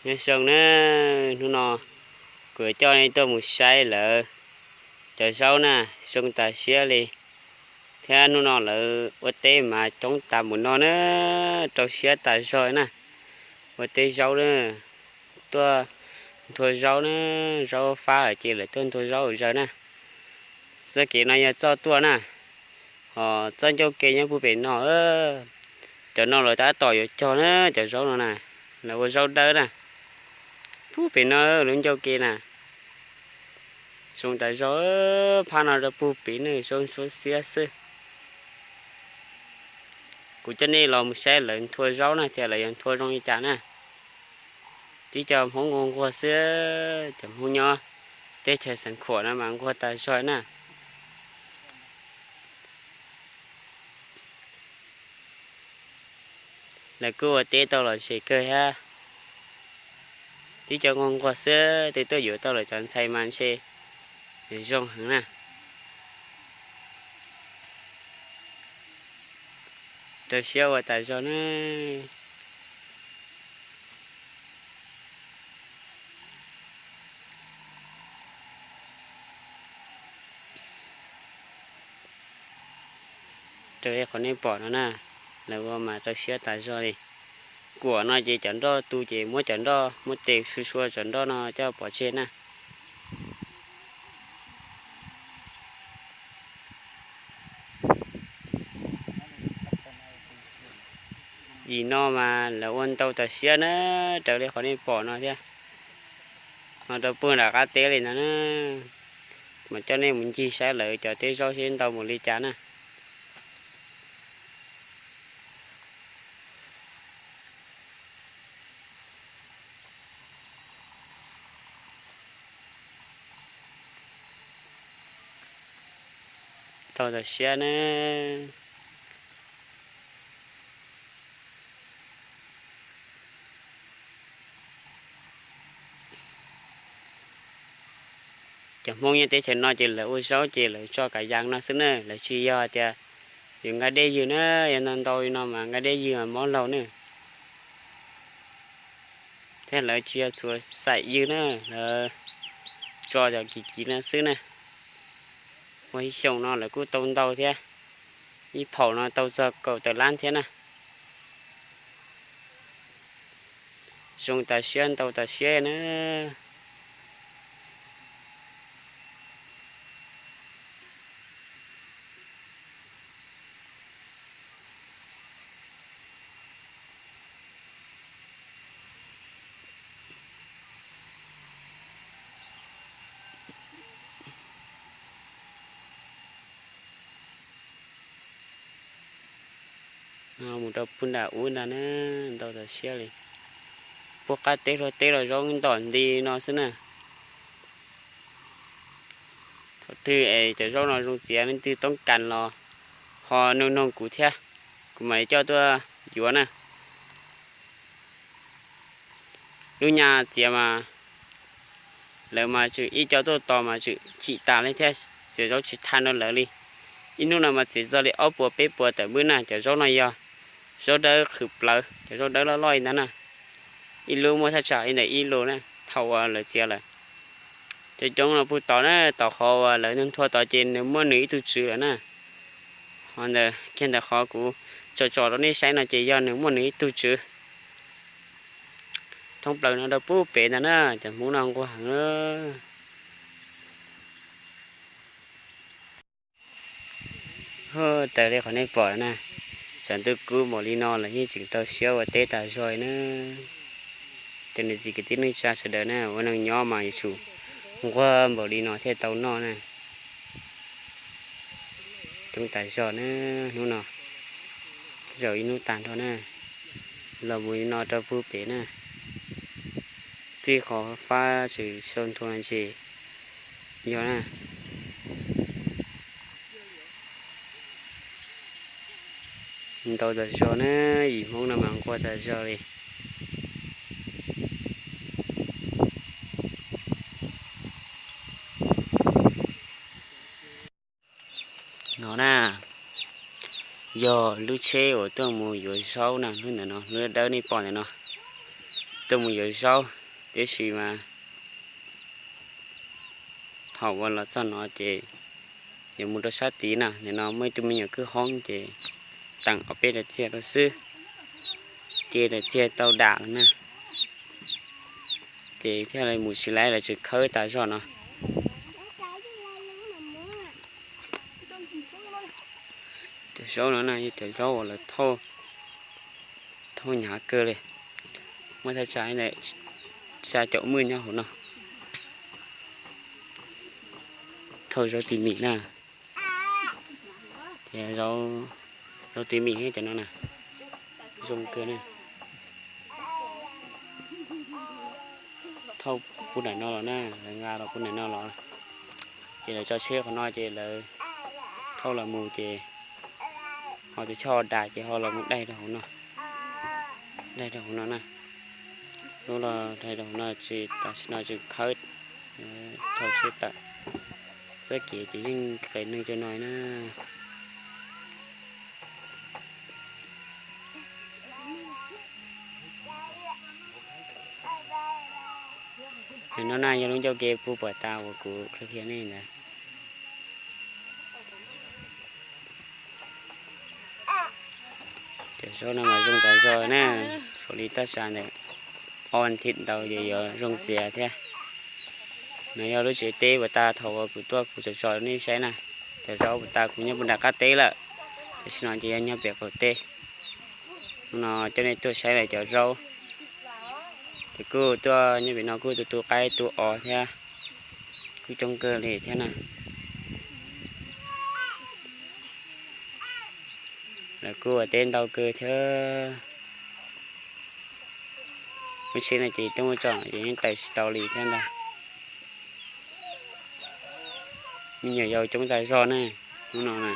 Nyob zoo na, hnub no kuv yuav coj nej tuaj mus saib lawv cov zaub na, zoo tas siab li. Thiab hnub no lawv ua teb mas coob tas mus no na, rau siab tas zog na. Ua teb zaub na, tuaj nthua zaub na, zaub fab ces lawv tuaj nthua zaub zaws na. Txoj kev no yog txoj tuaj na, ho txoj ncauj ke nyob puag pem no. Cov no lawv tab tom yuav cog na, cov zaub no na, lawv ua zaub dawb na. Puag pem no lub ncauj ke na, zoo tas zog, phab no rau puag pem ne, zoo suab xiab xwb. Kuv coj nej los mus saib lawv nthua zaub na, tias lawv yuav nthua zoo li cas na. Tib co Hmoob nquag nquag xwb, cov Hmoob nyob teb chaws Xeev Khuam no mas nquag tas zog na. Lawv kuj ua teb tau los ze kawg thiab. Tib co nquag nquag xwb, tej tuaj yuav tau lawv cov ntxhais mas ntshe zoo heev na. Rau siab ua tas zog na. Raws li qhov nej pom no na, lawv ua mas rau siab tas zog li. Kuam no ces cov nroj tu ces muab cov nroj, muab tes sua sua cov nroj no coj pov tseg na. Yim no mas lawv ua ntau tas siab na, raws li qhov nej pom no thiab. No rau puag nram qab teb li ntag na, mas coj nej mus ncig saib lawv cov teb zaub seb ntau mus li cas na. Ntau tas siab na. Cov Hmoob nyob teb chaws no ces lawv ua zaub ces lawv tso kav yas no xwb na, lawv tsis yog tias yus nqa dej ywg na, yog ntau ntau li no mas nqa dej ywg mas mob laug na. Thiab lawv tsis yog txhua xaim ywg na, lawv tso cov kiv kiv no xwb na. Ua ib xyoos no lawv kuj tau ntau thiab, ib phaum no tau txog kaum tawm lab thiab na. Zoo tas siab ntau tas siab na. Mus rau puag nram ub ntag na, ntau tas siab li. Puag qab teb hluag teb los zaub ntom nti no xwb na. Thaum twg es cov zaub no zoo txiav leej twg toob kas los ho noog noog kuv thiab, kuv mam li coj tuaj yuav na. Lub nyaj txiav mas lawv mas tseem ib co tuaj tos mas tseem chim tas li thiab, txiav zaub tsis thaj rau lawv li. Ib hnub no mas txiav txog li ob puas peb puas tawm npwb na, cov zaub no yog zaub dawb qhwv plawv, cov zaub dawb loj loj li ntag na. Ib lub muaj thaj tsam li ntawm ib lus na, thaum uas lawv txiav lawm. Cov coob no puag tod na, tom qhov uas lawv nthua tod ces nws muaj nws ib tug tswv lawm na. Ho ntawm kiag ntawm qhov kuv tsom tsom rau nej saib no ces yog nws muaj nws ib tug tswv. Thoob plaws no rau puag pem ntag na, cov Hmoob no nquag heev. Raws li qhov nej pom na, tsaus ntuj kub npaum li no los yeej tseem rau siab ua teb tas zog na. Cov niam txiv kwv tij neej tsa sawv daws na, ua neeg nyob mas yuav tsum nquag npaum li no thiaj tau noj na. Coob tas zog na, hnub no tej zaum ib hnub tag nrho na, los mus li no rau puag pem na. Txij qhov fab tseem sau nthua no ces yog na. Ntau tas zog na, yim Hmoob no mas nquag tas zog li. No na, yog lub tsheb uas tuaj mus yuav zaub na, lub ntawm no, lub dawb nej pom ntawm no. Tuaj mus yuav zaub, tiam sis mas thaum uas los txog no ces yuav mus rau sab tid na, nim no muaj ib tug me nyuam kwj hoob ces teem ob peb daim txiag rau xwb, ces daim txiag tau dam lawm na, ces thiaj li mus tsis laib lawv tseem khawb tas zog no. Cov zaub no na yog cov zaub uas lawv thauj hnyav kawg li, muaj thaj tsam xya caum mwj nyob hauv no. Thauj zaub tis mis na, ces zaub tis mis thiab cov no na, zoo kawg na. Thauj puag nram no los na, lawv nqa los puag nram no los, ces lawv tso tsheb qhov no ces lawv thauj los mus ces ho tus choj das ces ho los mus daig rau hauv no, daig rau hauv no na. Lub los daig rau hauv no ces tam sim no tseem khawb, thauj tsheb tawm, txoj kev ces yeej qes neeg cov no na. Nim no na yog lub ncauj ke puag puas tas uas kuv qhia qhia nej ntawd. Cov zaub no mas zoo tas zog na, zoo li taj sa ntawm ob vas thiv ntau ces yuav zoo txias thiab. No yog lub tsev teb puas tas thaum uas kuv tuaj kuv tsom tsom nej saib na. Cov zaub puas tas kuv nyob puag nram qab teb lawm, tam sim no ces yog nyob pem qaum teb. Hnub no coj nej tuaj saib lawv cov zaub, ces kuj tuaj nyob pem no kuj tu tu qaib tu os thiab, kuj coob kawg li thiab na. Lawv kuj ua teb ntau kawg thiab. Lub tsheb no ces tuaj muab tsom ces yeej tawm tsis tau li thiab ntag. Me nyuam yaus coob tas zog ne, hnub no na.